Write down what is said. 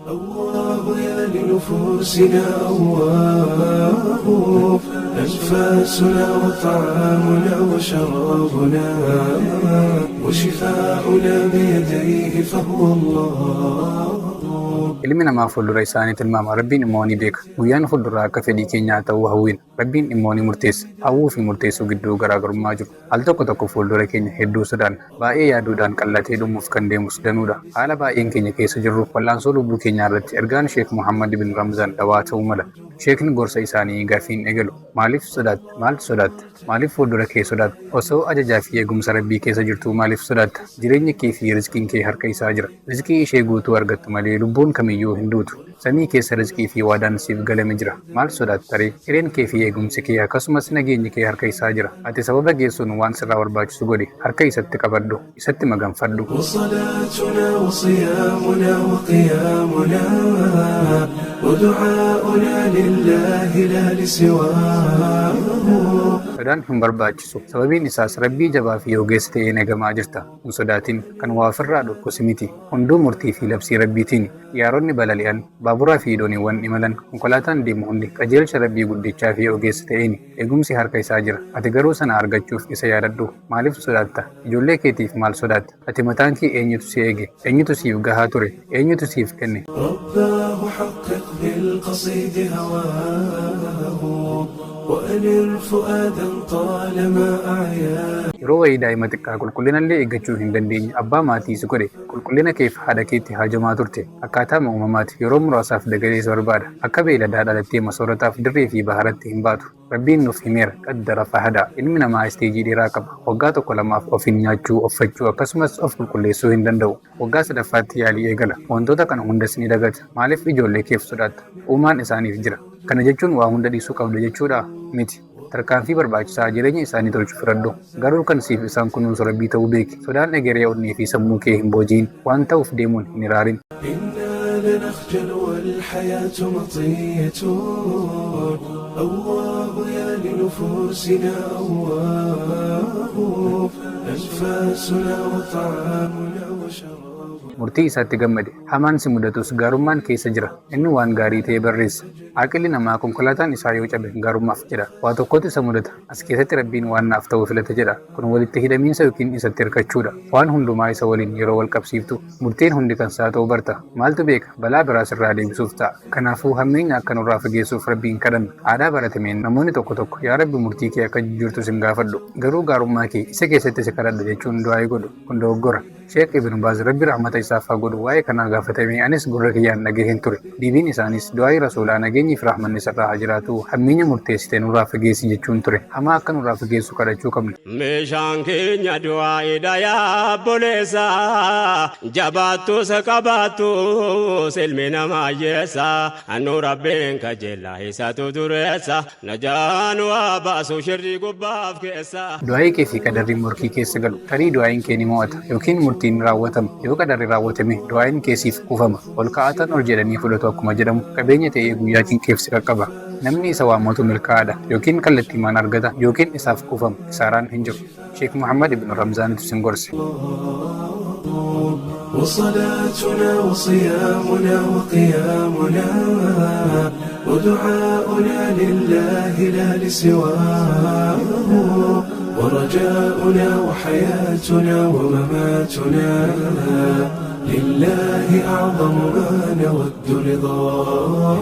أواه يا لنفوسنا أواه، أنفاسنا وطعامنا وشرابنا وشفاؤنا بيديه فهو الله. Ilmi namaa fuuldura isaanii tilmaama, Rabbiin immoo ni beeka. Guyyaan fuulduraa akka fedhii keenyaa ta'uu hawwina, Rabbiin immoo ni murteessa. Hawwuu fi murteessuu gidduu garaagarummaa jiru. Al tokko tokko fuuldura keenya hedduu sodaanna. Baay'ee yaaduudhaan qallatee dhumuuf kan deemus danuudha. Haala baay'een keenya keessa jirru wal'aansoo lubbuu keenyaa irratti ergaan Sheek Muhammad bin Ramzaan dawaa ta'uu mala. Sheekni gorsa isaanii gaafiin eegalu. Maaliif sodaatta? Maaltu sodaatta? Maaliif fuuldura kee sodaatta? Osoo ajajaa fi eegumsa Rabbii keessa jirtuu maaliif sodaatta? Jireenyi kee fi rizqiin kee harka isaa jira. Rizqii ishee guutuu argattu malee lubbuun kamiyyuu hin duutu. Samii keessa rizqii fi waadaan siif galame jira. Maal sodaatta ree? Hireen kee fi eegumsi kee akkasumas nageenyi kee harka isaa jira. Ati sababa geessuun waan sirraa barbaachisu godhi. Harka isatti qabadhu. Isatti maganfadhu. وصلاتنا وصيامنا وقيامنا ودعاؤنا لله لا لسواه. Sodaan hin barbaachisu. Sababiin isaas Rabbii jabaa fi ogeessa ta'een eegamaa jirta. Hin sodaatin. Kan waa ofirraa dhorku si miti. Hunduu murtii fi labsii Rabbiitiini. Xiyyaaronni balali'an, baaburaa fi dooniiwwan imalan, konkolaataan deemu hundi qajeelcha Rabbii guddichaa fi ogeessa ta'eeni. Eegumsi harka isaa jira. Ati garuu sana argachuuf isa yaadadhu. Maaliif sodaatta? Ijoollee keetiif maal sodaatta? Ati mataan kee eenyutu si eege? Eenyutu siif gahaa ture? Eenyutu siif kenne? رباه حقق بالقصيد هواه وأنر فؤادا طالما أعياه. Yeroo wayii daa'ima xiqqaa qulqullinallee eeggachuu hin dandeenye abbaa maatii si godhe. Qulqullina keef haadha keetti haajamaa turte. Akkaataa uumamaati yeroo muraasaaf dagalee si barbaada. Akka beeyladaa dhalattee masoorataaf dirree fi baharatti hin baatu. Rabbiin nuuf himeera qaddara fahadaa. Ilmi namaa isteejii dheeraa qaba. Waggaa tokko lamaaf ofiin nyaachuu, uffachuu akkasumas of qulqulleessuu hin danda'u. Waggaa sadaffaatti yaalii eegala. Wantoota kana hundas ni dagata. Maaliif ijoollee keef sodaatta? Uumaan isaaniif jira. Kana jechuun waa hunda dhiisuu qabda jechuudha miti. Tarkaanfii barbaachisaa jireenya isaanii tolchu fudhadhu. Garuu kan siif isaan kunuunsu Rabbii ta'uu beeki. Sodaan egeree onnee fi sammuu kee hin booji'in. Waan ta'uuf deemuun hin iraarin. إنا لنخجل والحياة مطية، أواه يا لنفوسنا أواه، أنفاسنا وطعامنا وشرابنا. Murtii isaatti gammade. Hamaan si mudatus gaarummaan keessa jira. Inni waan gaarii ta'e barreessa. Aqilli namaa konkolaataan isaa yoo cabe gaarummaaf jedha. Waa tokkotu isa mudata. As keessatti Rabbiin waan naaf ta'u filata jedha. Kun walitti hidhamiinsa yookiin isatti hirkachuudha. Waan hundumaa isa waliin yeroo wal qabsiiftu murteen hundi kan isaa ta'uu barta. Maaltu beeka, balaa biraas irraa deebisuuf ta'a. Kanaafuu hammeenya akka nurraa fageessuuf Rabbiin kadhanna. Aadaa baratameen namoonni tokko tokko "Yaa Rabbi, murtii kee akka jijjiirtu sin gaafadhu. Garuu gaarummaa kee isa keessatti si kadhadha" jechuun du'aa godhu. Kun dogoggora. Sheekh Ibn Baaz, Rabbi rahmata isaaf haa godhu, waa'ee kanaa gaafatamee anis gurra kiyyaan dhagaheen ture. Deebiin isaanis du'aa'ii Rasuulaa, nageenyi fi rahmanni isarraa haa jiraatu, "Hammeenya murteessite nurraa fageessi" jechuun ture. Hamaa akka nurraa fageessu kadhachuu qabna. Meeshaan keenya du'aa'idha yaabboleessa, jabaattus qabaattus ilmi namaa hiyyeessa, annu Rabbiin kajeellaa isatu dureessa, najaan waa baasu shirrii gubbaaf keessa. Du'aa'ii kee fi qadarri morkii keessa galu. Tarii du'aa'iin kee ni mo'ata yookiin murtiin raawwatama. Yoo qadarri raawwatame du'aa'iin kee siif kuufama. Ol kaa'atan ol jedhanii fudhatu akkuma jedhamu, qabeenya ta'ee guyyaa cinqeef si qaqqaba. Namni isa waammatu milkaa'aadha. Yookiin kallattiimaan argata yookiin isaaf kuufama. Kisaaraan hin jiru. Sheek Muhammad ibn Ramzaanitu sin gorse. وصلاتنا وصيامنا وقيامنا ودعاؤنا لله لا لسواه، ورجاؤنا وحياتنا ومماتنا لله أعظم ما نود رضاه.